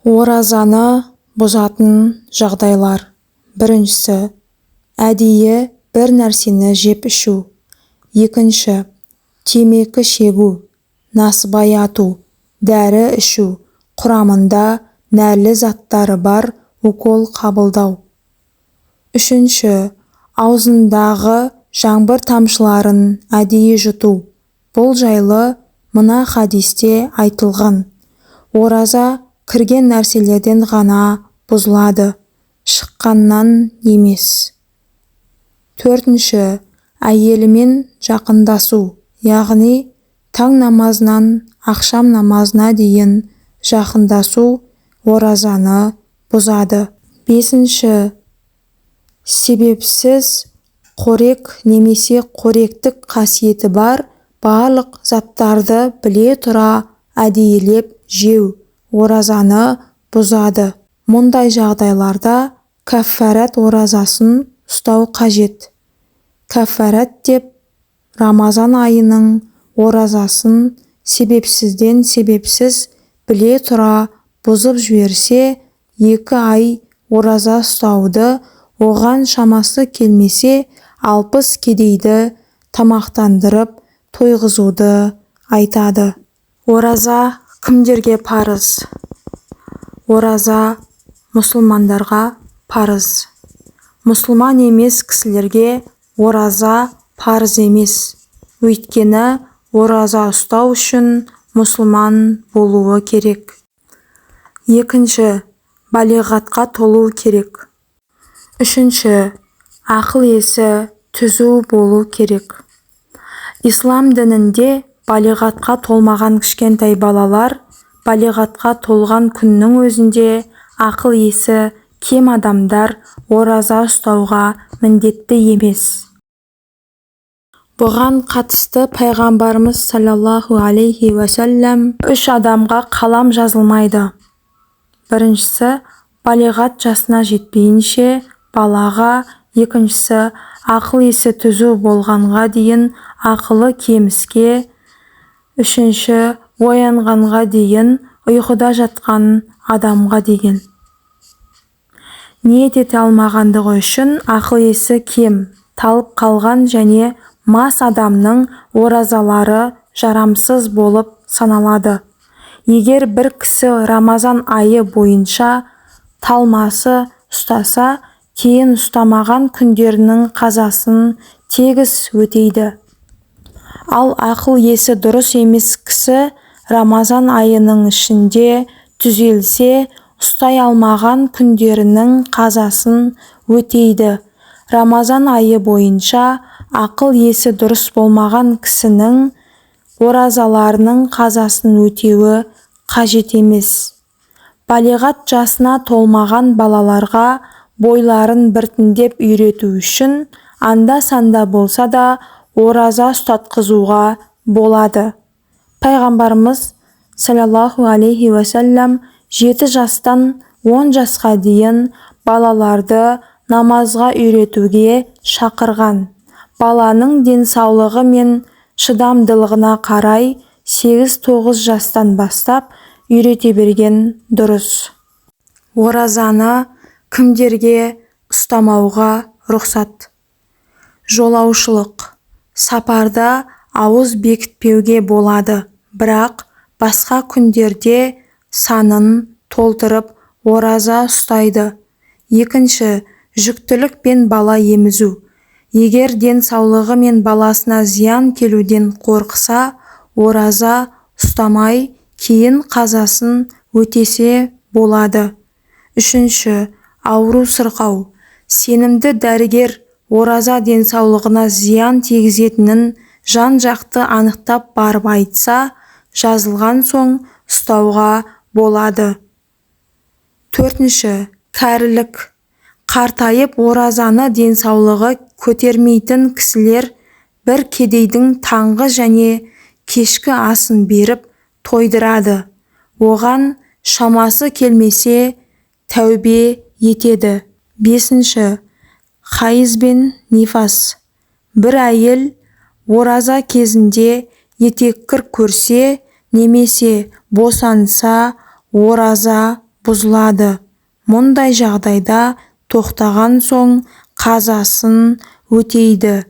Оразаны бұзатын жағдайлар. Біріншісі: әдейі бір нәрсені жеп ішу. Екінші: темекі шегу, насыбай ату, дәрі ішу, құрамында нәрлі заттары бар укол қабылдау. Үшінші: аузындағы жаңбыр тамшыларын әдейі жұту. Бұл жайлы мына хадисте айтылған: Ораза кірген нәрселерден ғана бұзылады, шыққаннан емес. Төртінші: әйелімен жақындасу, яғни таң намазынан ақшам намазына дейін жақындасу оразаны бұзады. Бесінші: себепсіз қорек немесе қоректік қасиеті бар барлық заттарды біле тұра әдейілеп жеу оразаны бұзады. Мұндай жағдайларда кәффарат оразасын ұстау қажет. Кәффарат деп Рамазан айының оразасын себепсізден себепсіз біле тұра бұзып жіберсе, 2 ай ораза ұстауды, оған шамасы келмесе, 60 кедейді тамақтандырып тойғызуды айтады. Ораза кімдерге парыз? Ораза мұсылмандарға парыз. Мұсылман емес кісілерге ораза парыз емес, өйткені ораза ұстау үшін мұсылман болуы керек. Екінші: балиғатқа толу керек. Үшінші: ақыл-есі түзу болу керек. Ислам дінінде балиғатқа толмаған кішкентай балалар, балиғатқа толған күннің өзінде ақыл-есі кем адамдар ораза ұстауға міндетті емес. Бұған қатысты Пайғамбарымыз саллаллаху алейхи уәсәлләм: «Үш адамға қалам жазылмайды. Біріншісі: балиғат жасына жетпейінше балаға, екіншісі: ақыл-есі түзу болғанға дейін ақылы кеміске, үшінші: оянғанға дейін ұйқыда жатқан адамға», – деген. Ниет ете алмағандығы үшін ақыл-есі кем, талып қалған және мас адамның оразалары жарамсыз болып саналады. Егер бір кісі Рамазан айы бойынша талмасы ұстаса, кейін ұстамаған күндерінің қазасын тегіс өтейді. Ал ақыл-есі дұрыс емес кісі Рамазан айының ішінде түзелсе, ұстай алмаған күндерінің қазасын өтейді. Рамазан айы бойынша ақыл-есі дұрыс болмаған кісінің оразаларының қазасын өтеуі қажет емес. Балиғат жасына толмаған балаларға бойларын біртіндеп үйрету үшін анда-санда болса да ораза ұстатқызуға болады. Пайғамбарымыз саллаллаху алейхи уәсәлләм 7 жастан 10 жасқа дейін балаларды намазға үйретуге шақырған. Баланың денсаулығы мен шыдамдылығына қарай 8-9 жастан бастап үйрете берген дұрыс. Оразаны кімдерге ұстамауға рұқсат? Жолаушылық сапарда ауыз бекітпеуге болады, бірақ басқа күндерде санын толтырып ораза ұстайды. Екінші: жүктілік пен бала емізу. Егер денсаулығы мен баласына зиян келуден қорықса, ораза ұстамай, кейін қазасын өтесе болады. Үшінші: ауру-сырқау. Сенімді дәрігер ораза денсаулығына зиян тигізетінін жан-жақты анықтап барып айтса, жазылған соң ұстауға болады. Төртінші: кәрілік. Қартайып, оразаны денсаулығы көтермейтін кісілер бір кедейдің таңғы және кешкі асын беріп тойдырады. Оған шамасы келмесе, тәубе етеді. Бесінші: хайыз бен нифас. Бір әйел ораза кезінде етеккір көрсе немесе босанса, ораза Бұзылады. Мұндай жағдайда тоқтаған соң қазасын өтейді.